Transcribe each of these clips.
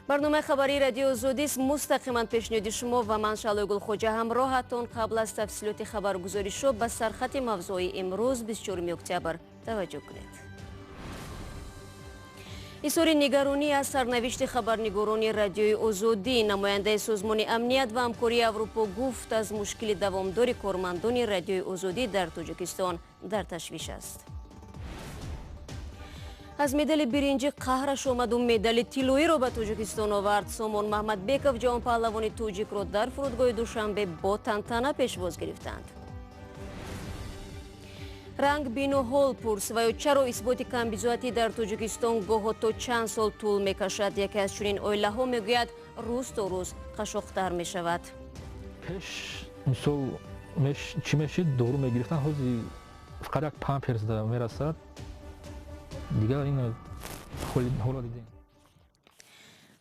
Барномаи хабарии Радиои Озодист мустақиман пешниҳоди шумо ва ман Шаълои Гулхоҷа ҳамроҳатон. Қабл аз тафсилоти хабаргузоришҳо ба сархати мавзӯи имрӯз 24 октябр таваҷҷӯҳ кунед. Изҳори нигаронӣ аз сарнавишти хабарнигорони Радиои Озодӣ. Намояндаи Созмони амният ва ҳамкории Аврупо гуфт, аз мушкили давомдори кормандони Радиои Озодӣ дар Тоҷикистон дар ташвиш аст. Аз медали биринҷӣ қаҳраш омаду медали тиллоиро ба Тоҷикистон овард. Сомон Маҳмадбеков, ҷавонпаҳлавони тоҷикро дар фурудгоҳи Душанбе бо тантана пешвоз гирифтанд. Ранг бину ҳол пурс ва ё чаро исботи камбизоатӣ дар Тоҷикистон гоҳо то чанд сол тӯл мекашад. Яке аз чунин оилаҳо мегӯяд, рӯз то рӯз қашоқтар мешавад. Пеш мисол чӣ мешид, дору мегирифтан, ҳози фақат як памперс мерасад, дигар ин ҳоло дидем.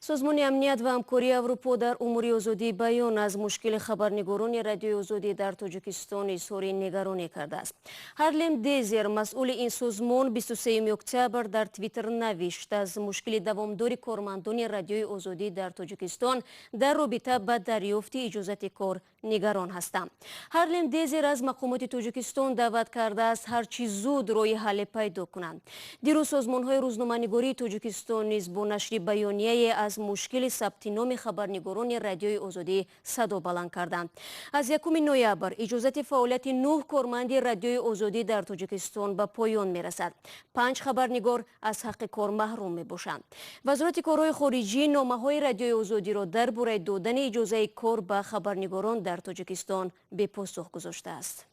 Созмони амният ва ҳамкории Аврупо дар умури озодии баён аз мушкили хабарнигорони Радиои Озодӣ дар Тоҷикистон изҳори нигаронӣ кардааст. Ҳарлем Дезер, масъули ин созмон, 23 октябр дар Твиттер навишт, аз мушкили давомдори кормандони Радиои Озодӣ дар Тоҷикистон дар робита ба дарёфти иҷозати кор нигарон ҳастам. Ҳарлем Дезер аз мақомоти Тоҷикистон даъват кардааст, ҳарчи зуд роҳи ҳалле пайдо кунанд. Дирӯз созмонҳои рӯзноманигории Тоҷикистон низ бо нашри баёнияе аз мушкили сабти номи хабарнигорони Радиои Озодӣ садо баланд карданд. Аз 1 ноябр иҷозати фаъолияти 9 корманди Радиои Озодӣ дар Тоҷикистон ба поён мерасад. 5 хабарнигор аз ҳаққи кор маҳрум мебошанд. Вазорати корҳои хориҷӣ номаҳои Радиои Озодиро дар бораи додани иҷозаи кор ба хабарнигорон дар Тоҷикистон бепосух гузоштааст.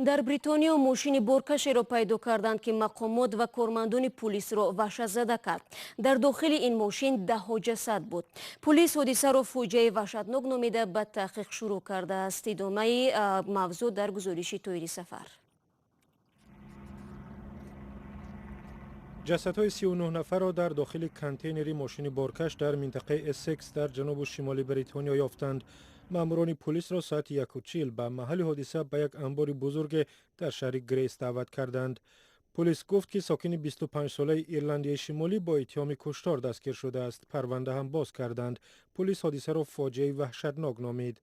Дар Бритониё мошини боркашеро пайдо карданд, ки мақомот ва кормандони пулисро ваҳшатзада кард. Дар дохили ин мошин даҳҳо ҷасад буд. Пулис ҳодисаро фоҷиаи ваҳшатнок номида, ба таҳқиқ шурӯъ кардааст. Идомаи мавзӯъ дар гузориши Тоири Сафар. Ҷасадҳои 39 нафарро дар дохили контейнери мошини боркаш дар минтақаи Эссекс дар ҷанубу шимоли Бритониё ёфтанд. Маъмурони пулисро соати 1:40 ба маҳалли ҳодиса, ба як анбори бузурге дар шаҳри Грейс даъват карданд. Пулис гуфт, ки сокини 25-солаи Ирландияи Шимолӣ бо иттиҳоми куштор дастгир шудааст. Парванда ҳам боз карданд. Пулис ҳодисаро фоҷиаи ваҳшатнок номид.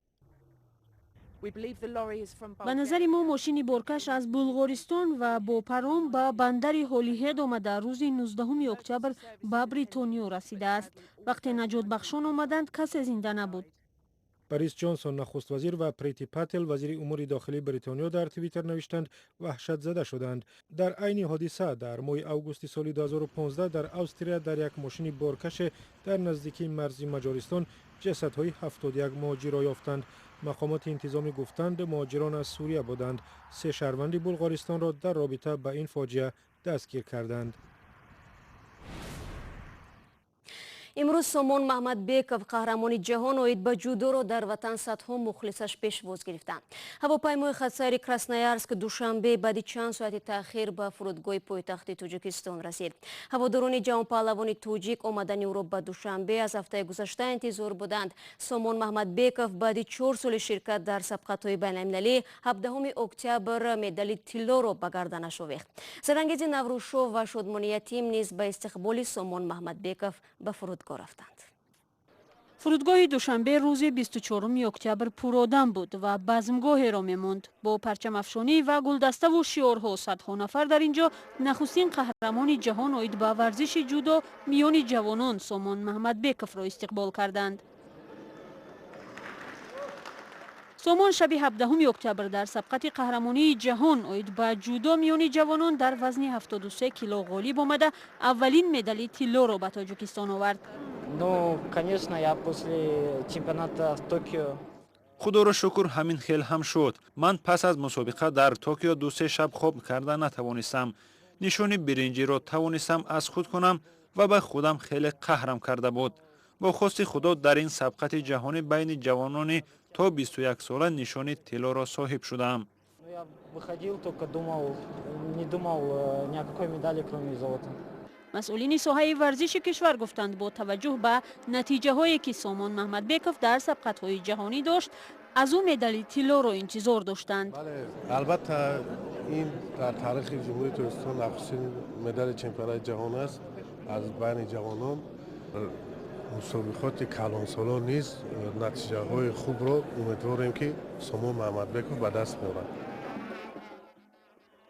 Ба назари мо, мошини боркаш аз Булғористон ва бо паром ба бандари Ҳолиҳед омада, рӯзи 19 октябр ба Бритониё расидааст. Вақте наҷотбахшон омаданд, касе зинда набуд. Борис Ҷонсон, нахуствазир, ва Прити Пател, вазири умури дохилии Бритониё, дар Твиттер навиштанд, ваҳшатзада шуданд. Дар айни ҳодиса дар моҳи августи соли 2015 дар Австрия дар як мошини боркаше дар наздикии марзи Маҷористон ҷасадҳои 71 муҳоҷирро ёфтанд. Мақомоти интизомӣ гуфтанд, муҳоҷирон аз Сурия буданд. Се шаҳрванди Булғористонро дар робита ба ин фоҷиа дастгир карданд. Имрӯз Сомон Маҳмадбеков, қаҳрамони ҷаҳон оид ба ҷудоро дар ватан садҳо мухлисаш пешвоз гирифтанд. Ҳавопаймои хатсайри Красноярск Душанбе баъди чанд соати таъхир ба фурудгоҳи пойтахти Тоҷикистон расид. Ҳаводорони ҷавонпаҳлавони тоҷик омадани ӯро ба Душанбе аз ҳафтаи гузашта интизор буданд. Сомон Маҳмадбеков баъди 4 соли ширкат дар сабқатҳои байналмилалӣ 17 октябр медали тиллоро ба гарданаш овехт. Зарангези Наврӯзшо ва Шодмони Ятим низ ба истиқболи Сомон Маҳмадбеков ба фурудгоҳ рафтанд. Фурудгоҳи Душанбе рӯзи 24 октябр пуродам буд ва базмгоҳеро мемонд. Бо парчамафшонӣ ва гулдаставу шиорҳо садҳо нафар дар ин ҷо нахустин қаҳрамони ҷаҳон оид ба варзиши ҷудо миёни ҷавонон Сомон Маҳмадбековро истиқбол карданд. Сомон шаби 17 октябр дар сабқати қаҳрамонии ҷаҳон оид ба ҷудо миёни ҷавонон дар вазни 73 кило ғолиб омада, аввалин медали тиллоро ба Тоҷикистон овард. Ну, конечно, я после чемпионата в Токио. Худоро шукр, ҳамин хел ҳам шуд. Ман пас аз мусобиқа дар Токио ду-се шаб хоб карда натавонистам. Нишони биринҷиро тавонистам аз худ кунам ва ба худам хеле қаҳрам карда буд. Бо хости Худо дар ин сабқати ҷаҳонӣ байни ҷавонони то 21 сола нишони тиллоро соҳиб шудаам. Ну, я выходил, только думал, не думал ни о какой медали, кроме золота. Масъулини соҳаи варзиши кишвар гуфтанд, бо таваҷҷӯҳ ба натиҷаҳое, ки Сомон Маҳмадбеков дар сабқатҳои ҷаҳонӣ дошт, аз ӯ медали тиллоро интизор доштанд. Бале, албатта, ин дар таърихи Ҷумҳурии Тоҷикистон нахустин медали чемпионати ҷаҳон аст. Аз байни ҷавонон мусобиқоти калонсолон низ натиҷаҳои хубро умедворем, ки Сомон Маҳмадбеков ба даст меорад.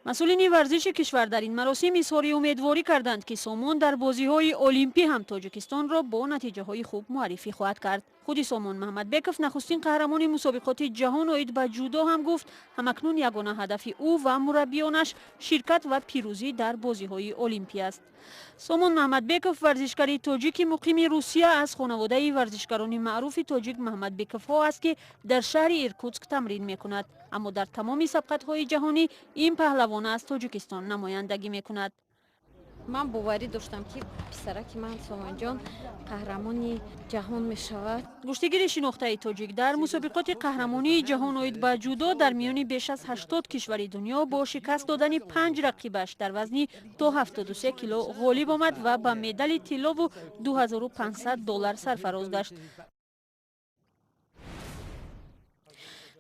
Масъулини варзиши кишвар дар ин маросим изҳори умедворӣ карданд, ки Сомон дар бозиҳои олимпӣ ҳам Тоҷикистонро бо натиҷаҳои хуб муаррифӣ хоҳад кард. Худи Сомон Маҳмадбеков, нахустин қаҳрамони мусобиқоти ҷаҳон оид ба ҷудо, ҳам гуфт, ҳамакнун ягона ҳадафи ӯ ва мураббиёнаш ширкат ва пирӯзӣ дар бозиҳои олимпӣ аст. Сомон Маҳмадбеков, варзишгари тоҷики муқими Русия, аз хонаводаи варзишгарони маъруфи тоҷик Маҳмадбековҳо аст, ки дар шаҳри Иркутск тамрин мекунад, аммо дар тамоми сабқатҳои ҷаҳонӣ ин паҳлавона аз Тоҷикистон намояндагӣ мекунад. Ман боварӣ доштам, ки писараки ман Сомонҷон қаҳрамони ҷаҳон мешавад. Гӯштигири шинохтаи тоҷик дар мусобиқоти қаҳрамонии ҷаҳон оид ба ҷудо дар миёни беш аз 80 кишвари дунё бо шикаст додани панҷ рақибаш дар вазни то 73 кило ғолиб омад ва ба медали тиллову 2500 доллар сарфароз гашт.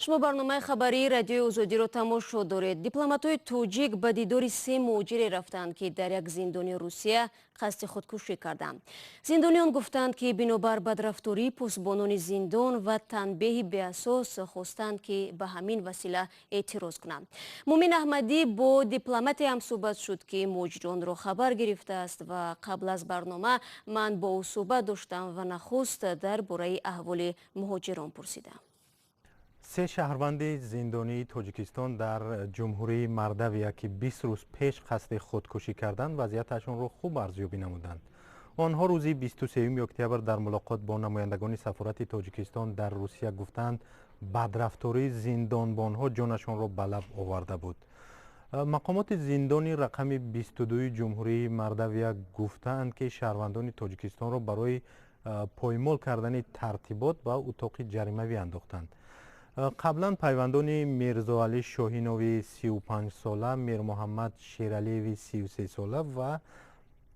Шумо барномаи хабарии Радиои Озодиро тамошо доред. Дипломатҳои тоҷик ба дидори се муҳоҷире рафтанд, ки дар як зиндони Русия қасди худкушӣ карданд. Зиндониён гуфтанд, ки бинобар бадрафтории посбонони зиндон ва танбеҳи беасос хостанд, ки ба ҳамин васила эътироз кунанд. Мумин Аҳмадӣ бо дипломате ҳамсӯҳбат шуд, ки муҳоҷиронро хабар гирифтааст, ва қабл аз барнома ман бо ӯ суҳбат доштам ва нахуст дар бораи аҳволи муҳоҷирон пурсидам. Се шаҳрванди зиндонии Тоҷикистон дар ҷумҳурии Мордовия, ки 20 рӯз пеш қасди худкушӣ карданд, вазъияташонро хуб арзёбӣ намуданд. Онҳо рӯзи 23 октябр дар мулоқот бо намояндагони сафорати Тоҷикистон дар Русия гуфтанд, бадрафтории зиндонбонҳо ҷонашонро ба лаб оварда буд. Мақомоти зиндони рақами 22 ҷумҳурии Мордовия гуфтаанд, ки шаҳрвандони Тоҷикистонро барои поймол кардани тартибот ба утоқи ҷаримавӣ андохтанд. Қаблан пайвандони Мирзоалӣ Шоҳинови 35-сола, Мирмуҳаммад Шералиеви 33-сола ва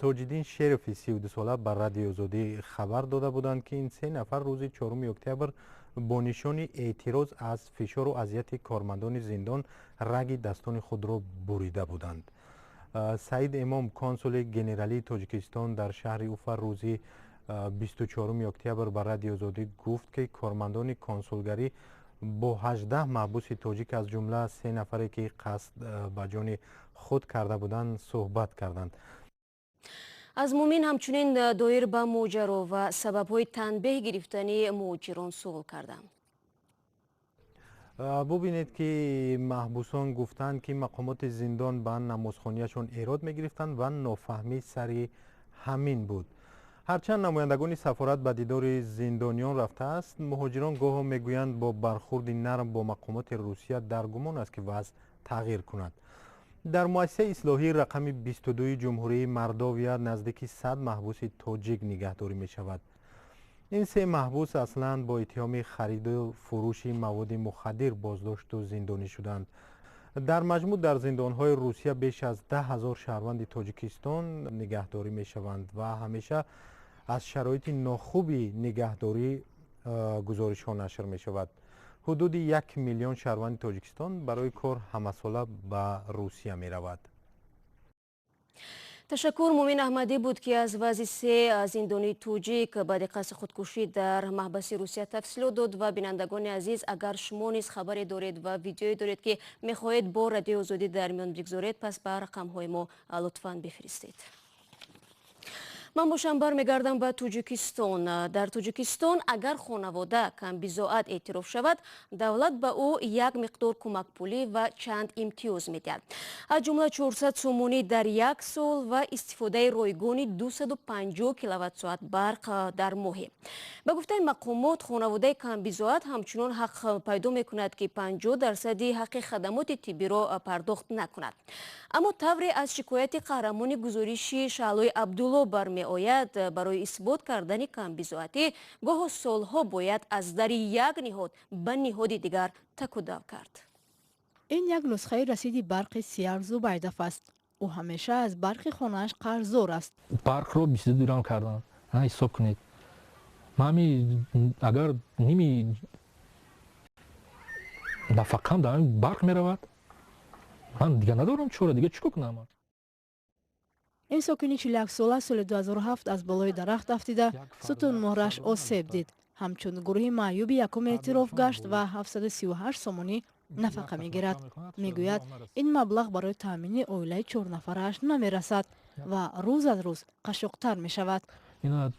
Тоҷиддин Шерови 32-сола ба Радиои Озодӣ хабар дода буданд, ки ин се нафар рӯзи 4 октябр бо нишони эътироз аз фишору азияти кормандони зиндон раги дастони худро бурида буданд. Саид Эмом, консули генералии Тоҷикистон дар шаҳри Уфа, рӯзи 24 октябр ба Радиои Озодӣ гуфт, ки кормандони консулгарӣ бо 18 маҳбуси тоҷик, аз ҷумла се нафаре, ки қасд ба ҷони худ карда буданд, суҳбат карданд. Аз Мумин ҳамчунин доир ба моҷаро ва сабабҳои танбеҳ гирифтани муҳоҷирон суол кардам. Бубинед, ки маҳбусон гуфтанд, ки мақомоти зиндон ба намозхонияшон эрод мегирифтанд ва нофаҳмӣ сари ҳамин буд. Ҳарчанд намояндагони сафорат ба дидори зиндониён рафтааст, муҳоҷирон гоҳо мегӯянд, бо бархурди нарм бо мақомоти Русия дар гумон аст, ки вазъ тағйир кунад. Дар муассисаи ислоҳии рақами 22 ҷумҳурии Мордовия наздики 100 маҳбуси тоҷик нигаҳдорӣ мешавад. Ин се маҳбус аслан бо иттиҳоми хариду фурӯши маводи мухаддир боздошту зиндонӣ шуданд. Дар маҷмӯъ дар зиндонҳои Русия беш аз 10 000 шаҳрванди Тоҷикистон нигаҳдорӣ мешаванд ва ҳамеша аз шароити нохуби нигаҳдорӣ гузоришҳо нашр мешавад. Ҳудуди 1 миллион шаҳрванди Тоҷикистон барои кор ҳамасола ба Русия меравад. Ташаккур. Мумин Аҳмадӣ буд, ки аз вазъи се зиндонии тоҷик баъди қасди худкушӣ дар маҳбаси Русия тафсилот дод. Ва бинандагони азиз, агар шумо низ хабаре доред ва видеое доред, ки мехоҳед бо Радиои Озодӣ дар миён бигзоред, пас ба рақамҳои мо лутфан бифиристед. Ман бошам бармегардам ба Тоҷикистон. Дар Тоҷикистон агар хонавода камбизоат эътироф шавад, давлат ба ӯ як миқдор кӯмакпулӣ ва чанд имтиёз медиҳад, аз ҷумла 400 сомонӣ дар як сол ва истифодаи ройгони 250 киловатт-соат барқ дар моҳе. Ба гуфтаи мақомот, хонаводаи камбизоат ҳамчунон ҳақ пайдо мекунад, ки 50 дарсади ҳаққи хадамоти тиббиро пардохт накунад. Аммо тавре аз шикояти қаҳрамони гузориши Шаҳлои Абдулло бармеояд, барои исбот кардани камбизоатӣ гоҳо солҳо бояд аз дари як ниҳод ба ниҳоди дигар такудав кард. Ин як нусхаи расиди барқи Сияр Зубайдов аст. Ӯ ҳамеша аз барқи хонааш қарздор аст. Барқро 22 дирам карданд, ҳисоб кунед. Ман агар ними нафақам дар барқ меравад, ман дига надорам чора, дига чӣ кор кунам? Ин сокини 41-сола соли 2007 аз болои дарахт афтида, сутунмуҳраш осеб дид. Ҳамчун гурӯҳи маъюби якум эътироф гашт ва 738 сомонӣ нафақа мегирад. Мегӯяд, ин маблағ барои таъмини оилаи чорнафарааш намерасад ва рӯз аз рӯз қашоқтар мешавад. Ина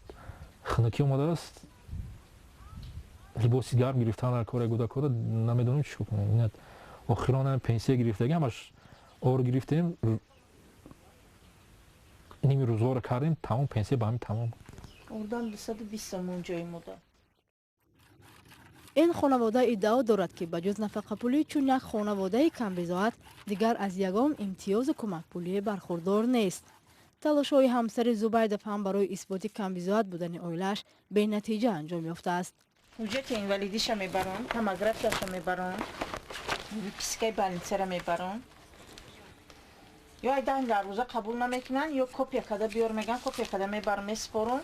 хунукӣ омадааст, либоси гарм гирифтан дар кори гудакора намедонем чӣ кунем. Ина охирон пенсия гирифтаги ҳамаш ор гирифтем, ними рӯзгорро кардем, тамом пенсия ба ҳамин тамом. Ордан 220 сомон ҷой мода. Ин хонавода иддао дорад, ки ба ҷуз нафақапулӣ чун як хонаводаи камбизоат дигар аз ягон имтиёзу кӯмакпулие бархурдор нест. Талошҳои ҳамсари Зубайдов ҳам барои исботи камбизоат будани оилааш бенатиҷа анҷом ёфтааст. Ҳуҷҷати инвалидиша мебарам, томографияша мебарам, выпискаи больницара мебарам. Ё айдан дар рӯза қабул намекунанд, ё копия када биёр меган, копия када мебарам, месупорам.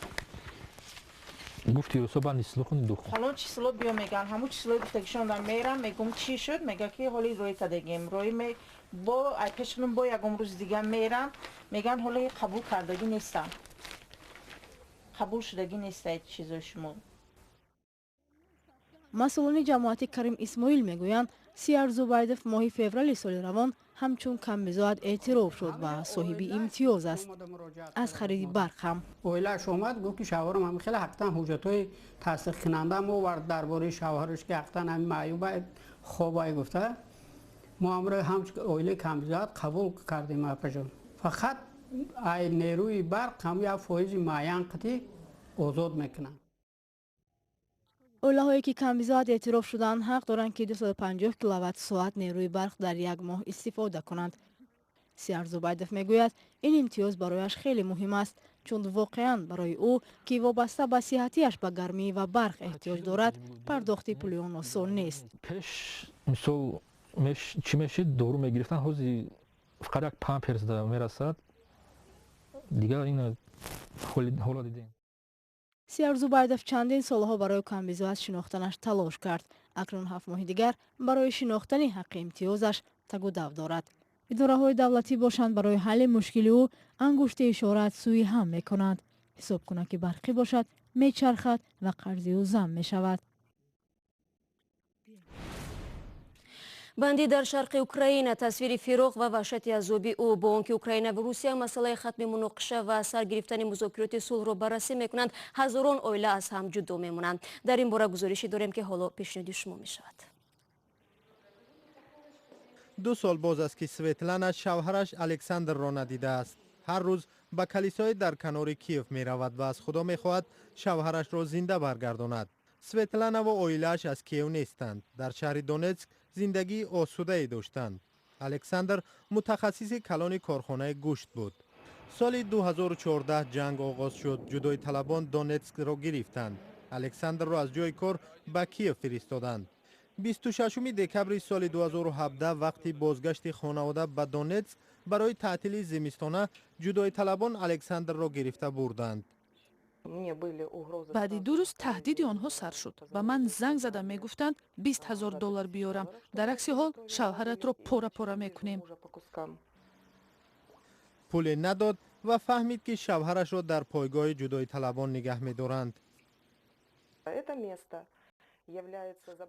Гуфти рӯзҳо баъд число кунӣ духу. Фалон число биё меган, ҳамун числои гуфтагишонда мерам, мегум чӣ шуд, мега ки ҳоли рӯй кадагим. Рӯй бо ай пешунум бо ягон рӯзи дига мерам, меган ҳоли қабул кардагӣ нестам. Қабул шудагӣ неста чизои шумо. Масъулони ҷамоати Карим Исмоил мегӯянд, Сияр Зубайдов моҳи феврали соли равон ҳамчун камбизоат эътироф шуд ва соҳиби имтиёз аст аз хариди барқ ҳам. Оилааш омад, гуфт ки шавҳарам ҳам хеле ҳақтан ҳуҷҷатҳои тасдиқкунанда овард дар бораи шавҳараш, ки ҳақтан ҳамин маъюба хобай гуфта. Мо ҳамро ҳамчун оилаи камбизоат қабул кардем апаҷон. Фақат ай нерӯи барқ ҳам як фоизи муайян қити озод мекунанд. Оилаҳое ки камбизоат эътироф шудаанд, ҳақ доранд, ки 250 киловатт соат нерӯи барқ дар як моҳ истифода кунанд. Сияр Зубайдов мегӯяд, ин имтиёз барояш хеле муҳим аст, чун воқеан барои ӯ, ки вобаста ба сиҳатиаш ба гармӣ ва барқ эҳтиёҷ дорад, пардохти пули он осон нест. Пеш мисол чӣ мешид, дору мегирифтан, ҳози фақат як памперс мерасад, дигар ин ҳоло дидем. Сияр Зубайдов чандин солҳо барои камбизоат шинохтанаш талош кард. Акнун 7 моҳи дигар барои шинохтани ҳаққи имтиёзаш тагудав дорад. Идораҳои давлатӣ бошанд, барои ҳалли мушкили ӯ ангушти ишораат сӯи ҳам мекунанд. Ҳисоб кунанд, ки барқӣ бошад, мечархад ва қарзи ӯ зам мешавад. Банди дар шарқи Украина тасвири фироқ ва ваҳшати азоби ӯ бо он ки Украина ва Русия масъалаи хатми муноқиша ва сар гирифтани музокироти сулҳро баррасӣ мекунанд, ҳазорон оила аз ҳам ҷудо мемонанд. Дар ин бора гузорише дорем, ки ҳоло пешниҳоди шумо мешавад. 2 сол боз аст, ки Светлана шавҳараш Александрро надидааст. Ҳар рӯз ба калисое дар канори Киев меравад ва аз Худо мехоҳад шавҳарашро зинда баргардонад. Светлана ва оилааш аз Киев нестанд. Дар шаҳри Донецк зиндагии осудае доштанд. Александр мутахассиси калони корхонаи гӯшт буд. Соли 2014 ҷанг оғоз шуд. Ҷудоиталабон Донецкро гирифтанд. Александрро аз ҷои кор ба Киев фиристоданд. 26 декабри соли 2017 вақти бозгашти хонавода ба Донецк барои таътили зимистона ҷудоиталабон Александрро гирифта бурданд. Баъди 2 рӯз таҳдиди онҳо сар шуд. Ба ман занг зада мегуфтанд, 20 000 доллар биёрам, дар акси ҳол шавҳаратро пора-пора мекунем. Пуле надод ва фаҳмид, ки шавҳарашро дар пойгоҳи ҷудоиталабон нигаҳ медоранд.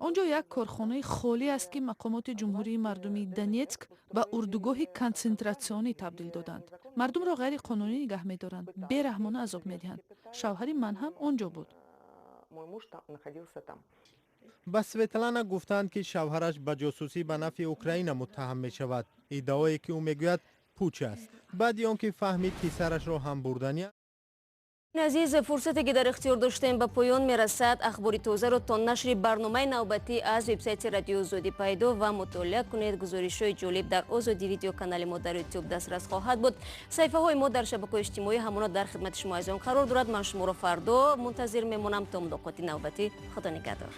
Он ҷо як корхонаи холӣ аст, ки мақомоти Ҷумҳурии Мардумии Донецк ба урдугоҳи консентратсионӣ табдил доданд. Мардумро ғайриқонунӣ нигаҳ медоранд, бераҳмона азоб медиҳанд. Шавҳари ман ҳам он ҷо буд. Ба Светлана гуфтанд, ки шавҳараш ба ҷосусӣ ба нафъи Украина муттаҳам мешавад, иддаое ки ӯ мегӯяд пуч аст. Баъди он ки фаҳмид писарашро ҳам бурдани. Азиз, фурсате ки дар ихтиёр доштем, ба поён мерасад. Ахбори тозаро то нашри барномаи навбатӣ аз вебсайти Радиои Озодӣ пайдо ва мутолиа кунед. Гузоришҳои ҷолиб дар Озодӣ Видео канали мо дар Ютуб дастрас хоҳад буд. Саҳифаҳои мо дар шабакаҳои иҷтимоӣ ҳамоно дар хидмати шумо азизон қарор дорад. Ман шуморо фардо мунтазир мемонам. То мулоқоти навбатӣ, Худо нигаҳдор.